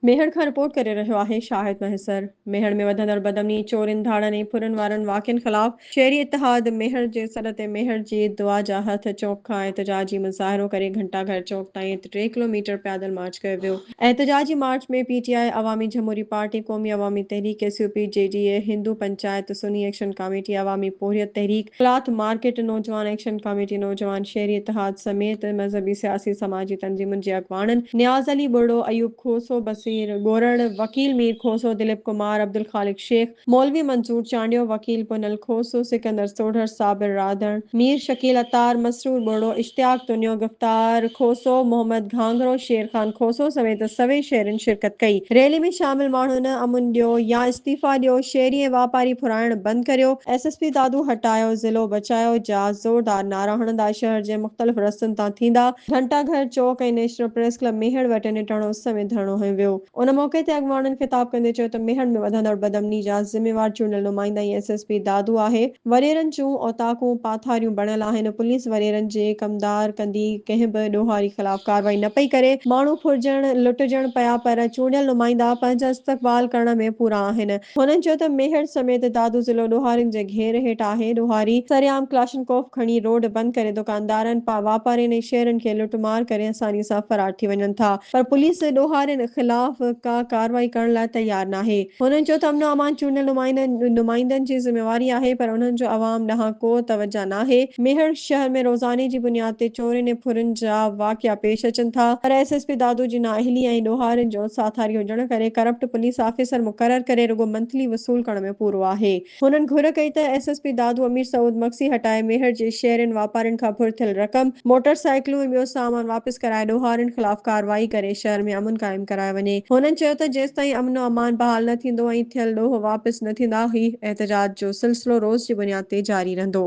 ميهڙ کان رپورٽ ڪري رهيو آهي شاهد مهيسر. ميهڙ ۾ وڌندڙ بدامني، چورين، ڌاڙن ۽ ڦرن وارن واقعن خلاف شهري اتحاد ميهڙ جي سڏ تي ميهڙ جي دعا جا هٿ چوڪ کان احتجاجي مظاهرو ڪري گهنٽا گهر چوڪ تائين ٽي ڪلو ميٽر پيادل مارچ ڪيو ويو. احتجاجي march ۾ P T I, Awami جهموري party, Qaumi Awami Tehreek, S U P, G D A, Hindu panchayat, Sunni action committee, Awami Porhiat Tehreek, cloth market, نوجوان ايڪشن ڪاميٽي، نوجوان شهري اتحاد سميت مذهبي، سياسي، سماجي تنظيمن جي اڳواڻن نياز علي ٻرڙو، ايوب کوسو، بصير ڳورڙ، وڪيل مير کوسو، دليپ ڪمار، عبدالخالق شيخ، مولوي منظور چانڊيو، وڪيل پنهل کوسو، سڪندر سوڍر، صابر راڌڻ، مير شڪيل عطار، مسرور ٻرڙو، اشتياق تنيو، گفتار کوسو، محمد گهانگهرو، شير خان کوسو سميت سوين شهرين شرڪت ڪئي. ريلي ۾ شامل ماڻهن امن ڏيو يا استعيفيٰ ڏيو، شهري ۽ واپاري ڦرائڻ بند ڪريو، ايس ايس پي دادو هٽايو، ضلعو بچايو جا زوردار نعرا هڻندا شهر جي مختلف رستن تان ٿيندا گهنٽا گهر چوڪ ۽ نيشنل پريس ڪلب ميهڙ وٽ نٽهڻ اس ۾ ڌرڻو هنيو ويو. ان موقعي تي اڳواڻن خطاب ڪندي چيو ته ميهڙ ۾ وڌندڙ بدامني جا ذميوار چونڊيل نمائندا ۽ ايس ايس پي دادو آهي، وڏيرن جون اوطاقون پاٿاريون بڻيل آهن، پوليس وڏيرن جي ڪمدار ڪندي ڪنهن به ڏوهاري خلاف ڪارروائي نه پئي ڪري، ماڻهو ڦرجڻ لٽجڻ پيا پر چونڊيل نمائندا پنهنجا استقبال ڪرڻ ۾ پورا آهن. هنن چيو ته ميهڙ سميت دادو ضلعو ڏوهارين جي گهير هيٺ آهي، ڏوهاري سرعام ڪلاشنڪوف کڻي روڊ بند ڪري دڪاندارن، واپارين ۽ شهرين کي لٽ مار ڪري آساني سان فرار ٿي وڃن ٿا پر پوليس ڏوهارين خلاف ڪا ڪارروائي ڪرڻ لاء تيار ناهي. هنن چيو ته امن و امان چونڊيل نمائندن جي ذميواري آهي پر انهن جو عوام ڏانهن ڪو توجهه ناهي، ميهڙ شهر ۾ روزاني جي بنياد تي چورين ۽ ڦرن جا واقعا پيش اچن ٿا پر ايس ايس پي دادو جي نااهلي ۽ ڏوهارين جو ساٿاري هجڻ ڪري ڪرپٽ پوليس آفيسر مقرر ڪري رڳو منٿلي وصول ڪرڻ ۾ پورو آهي. هنن گهر ڪئي ته S S P Dadu Amir Saud Magsi هٽائي ميهڙ جي شهرين واپارين کان ڦر ٿيل رقم، موٽر سائيڪلون ۽ ٻيو سامان واپس ڪرائي ڏوهارين خلاف ڪارروائي ڪري شهر ۾ امن قائم ڪرايو وڃي. هنن چيو ته جيستائين امن و امان بحال نه ٿيندو ۽ ٿيل ڏوهه واپس نه ٿيندا هي احتجاج جو سلسلو روز جي بنياد تي جاري رهندو.